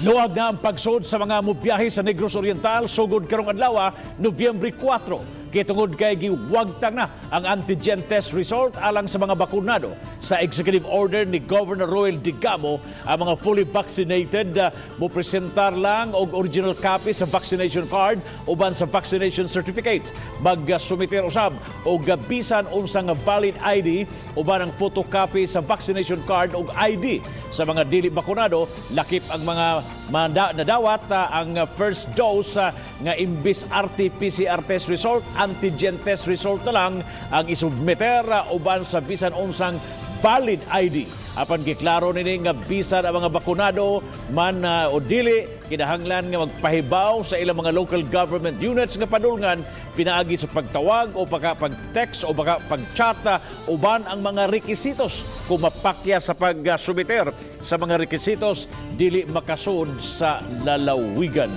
Luwag na ang pagsud sa mga mubiyahe sa Negros Oriental sugod karong adlaw, Nobyembre 4. Kay tungod kay giwagtang na ang antigen test result alang sa mga bakunado. Sa executive order ni Governor Roel Degamo, ang mga fully vaccinated mo presentar lang og original copy sa vaccination card uban sa vaccination certificate. Mag-sumiter usab og bisan unsa nga valid ID uban ang photocopy sa vaccination card ug ID. Sa mga dili bakunado, lakip ang mga nadawat ang first dose nga imbis RT-PCR test result, antigen test result na lang ang isubmiter uban sa bisan unsang valid ID. Apan giklaro nini nga bisan ang mga bakunado man o dili, kinahanglan nga magpahibaw sa ilang mga local government units nga padulngan pinaagi sa pagtawag o baka pag-text o baka pag-chat uban ang mga rekisitos. Kung mapakya sa pag-sumiter sa mga rekisitos, dili makasud sa lalawigan.